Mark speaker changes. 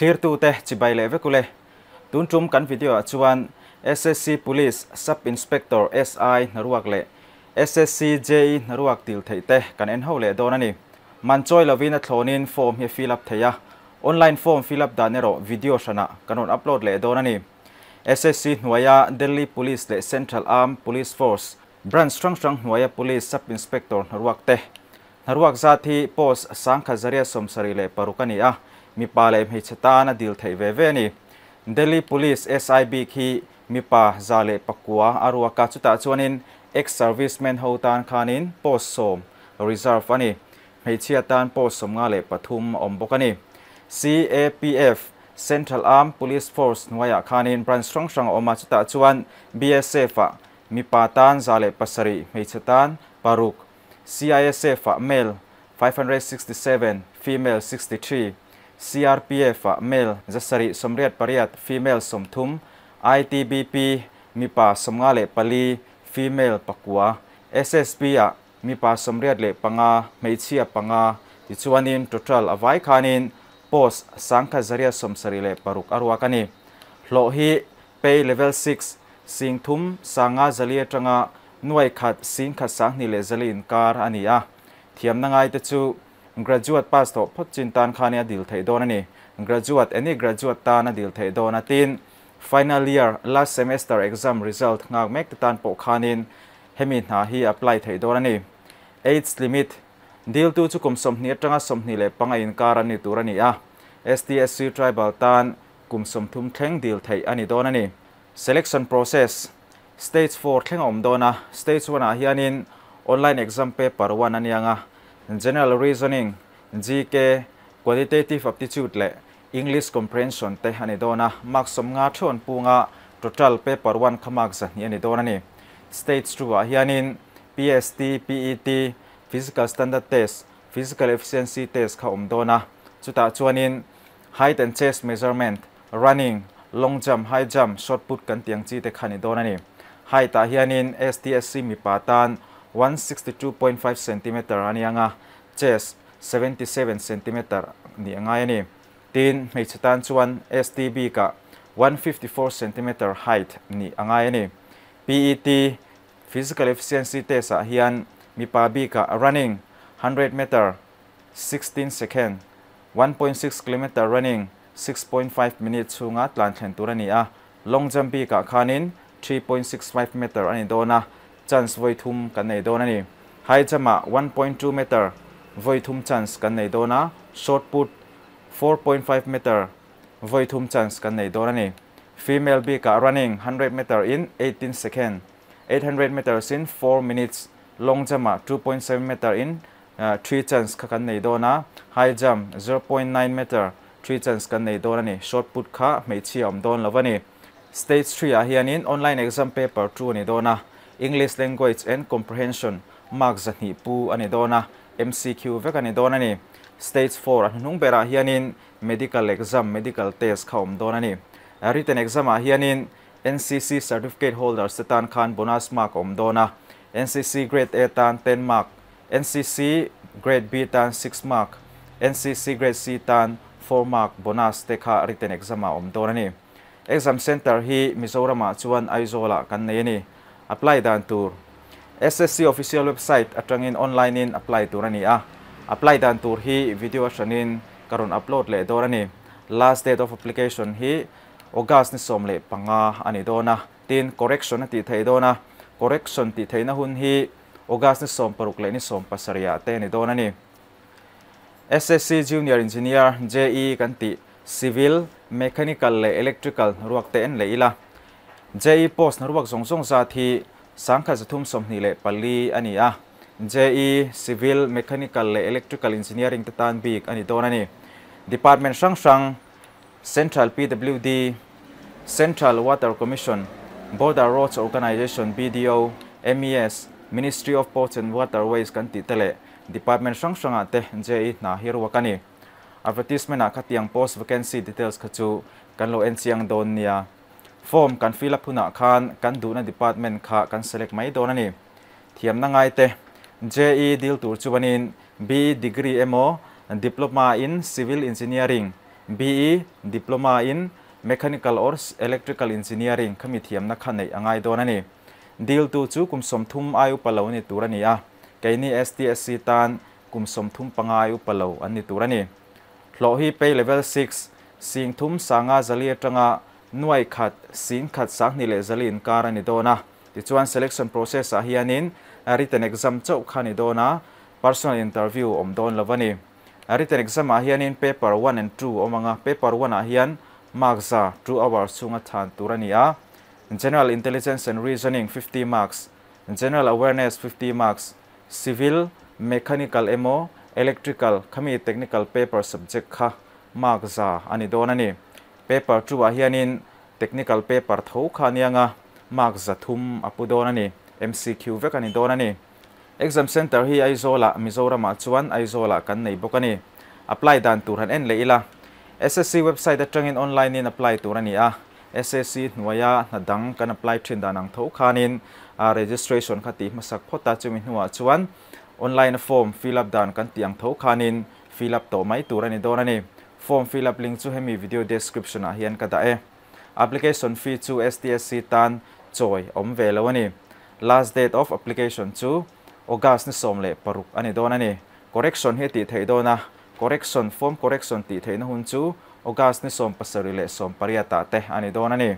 Speaker 1: Thlirtute chibai leh vek ule. Tun tum kan video ah chuan SSC Police Sub Inspector, SI, hnaruak leh SSC JE hnaruak dil theih te kan en ho leh dawn a ni. Man chawi lovin a thlawnin form hi a fill up thei a, online form fill up dan erawh video hranah kan rawn upload leh dawn a ni. SSC hnuaia Delhi Police leh Central Armed Police Force branch hrang hrang hnuaia Police Sub Inspector hnaruak te Hnaruak zat hi post 1176 a ni a, mipa leh hmeichhe tan a dil theih ve ve a ni. Delhi Police SI bik hi mipa 109 a ruak a, chutah chuanin ex-servicemen ho tan khanin post 10 reserve a ni. Hmeichhia tan post 53 a awm bawk a ni. CAPF, Central Armed Police Force, hnuaiah khanin branch hrang hrang a awm a, chutah chuan BSF-ah mipa tan 107, hmeichhe tan 6, CISF-ah male 567, female 63, CRPF-ah male 788, female 30, ITBP mipa 54, female 9, SSB-ah mipa 85, hmeichhia 5, tichuanin total a vai khanin post 1176 a ruak a ni. Hlawh hi Pay Level 6, 3000 500 atanga 1 120 100 inkar a ni a. Thiamna ngai te chu graduate pass tawh phawt chin tan khani a dil theih dawn a ni. Graduate, any graduate tan a dil theih dawn a. Tin, final year last semester exam result ngak mek te tan pawh khanin hemi hna hi apply theih dawn a ni. Age limit, dil tu chu kum 20 atanga 25 inkar an ni tur a ni a. STSC tribal tan kum 30 thleng dil theih a ni dawn a ni. Selection process, stage 4 thleng a awm dawn a. Stage 1 ah hianin online exam paper 1 anianga, general reasoning, GK, quantitative aptitude leh English comprehension te ani dawn a. Mark 50 thon punga, total paper 1 kha mark 200 ani dawn a ni. Stage 2 ah hianin PST, PET, physical standard test, physical efficiency test kha awm dawn a. Chutah chuanin height and chest measurement, running, long jump, high jump, shot put kan tiang chi te khani dawn ani. Height ah hianin STSC mipa tan 162.5 cm anianga, chest 77 cm ni angai ani. Tin, hmeichhe tan chuan STB ka 154 cm height ni angai ani. PET, physical efficiency test ah hian mipa bi ka running 100 meter 16 second, 1.6 km running 6.5 minutes chunga tlan thlen tur ani a. Long jump bi ka khanin 3.65 meter ani dona, chance voi thum kan nei don ani. High jump a 1.2 meter voi thum chance kan nei dona, shot put 4.5 meter voi thum chance kan nei don ani. Female bi ka running 100 meter in 18 second, 800 meters in 4 minutes, long jump a 2.7 meter in 3 chance kha kan nei dona, high jump 0.9 meter 3 chance kan nei don ani. Shot put kha hmeichhia awm dawn lovani. Stage 3 ah hianin online exam paper 2 ani dona, English language and comprehension, mark 200 pu ani dona, MCQ vek ani don ani. Stage 4 a hnung berah hianin medical exam, medical test kha awm dawn ani. Written exam ah hianin NCC certificate holders te tan khan bonus mark awm dona, NCC grade A tan 10 mark, NCC grade B tan 6 mark, NCC grade C tan 4 mark bonus te kha written exam a awm dawn ani. Exam center hi Mizoram ah chuan Aizawl ah kan nei ani. Apply dan tur, SSC official website atangin online in apply tur ani a. Apply dan tur hi video hranin ka rawn upload leh dawn ani. Last date of application hi August ni 15 ani dawn a. Tin, correction a ti thei dawn a, correction ti theina hun hi August ni 16 leh ni 17 ah te ani dawn ani. SSC Junior Engineer, JE kan ti, civil, mechanical leh electrical ruak te en leh ila. JE post na ruak zawng zawng zat hi 1324 ani a. JE civil, mechanical leh electrical engineering te tan bik ani dawn ani. Department hrang hrang, Central PWD, Central Water Commission, Border Roads Organization, BDO, MES, Ministry of Ports and Waterways kan ti te leh department hrang hrangah te JE hna hi ruak ani. Advertisement ah khatiang post vacancy details kha chu kan lo en chiang dawn nia. Form kan fill up hunah khan kan duhna department kha kan select mai dawn ani. Thiamna ngai te, JE dil tur chuanin B degree emaw diploma in civil engineering, BE Diploma in Mechanical or Electrical Engineering khami thiamna kha nei angai dawn ani. Dil tu chu kum 30 ai upa lo ni tur ani a. Keini STSC tan kum 35 ai upa lo an ni tur ani. Hlo hi pay level 6 sing thum sanga zali atanga nuai khat sing khat sang ni le zali in kar ani dona. Tichuan selection process a hianin written exam chau khani dona, personal interview om don lovani. Written exam a hianin paper 1 and 2 omanga. Paper 1 a hian marks za 2 hours chunga than turani a. General intelligence and reasoning 50 marks, general awareness 50 marks, civil, mechanical emo, electrical khami technical paper subject kha mark za ani don ani. Paper 2 a hianin technical paper tho kha nianga mark za thum apu don ani, MCQ vek ani don ani. Exam center hi Aizola, Mizoram chuan Aizola kan nei bawk ani. Apply dan tur han en le ila. SSC website atangin online in apply tur ani a. SSC hnuaia hnadang kan apply thin dan ang tho khanin registration khati masak phota chumi hnuah chuan online form fill up dan kan tiang tho khanin fill up to mai tur ani don ani. Form fill up link chu hemi video description ah hian ka da e. Application fee chu STSC tan choi om ve lo ani. Last date of application chu August ni 16 ani don ani. Correction hi ti thei dona. Correction form correction ti theina hun chu August ni 27 leh 18 te ani don ani.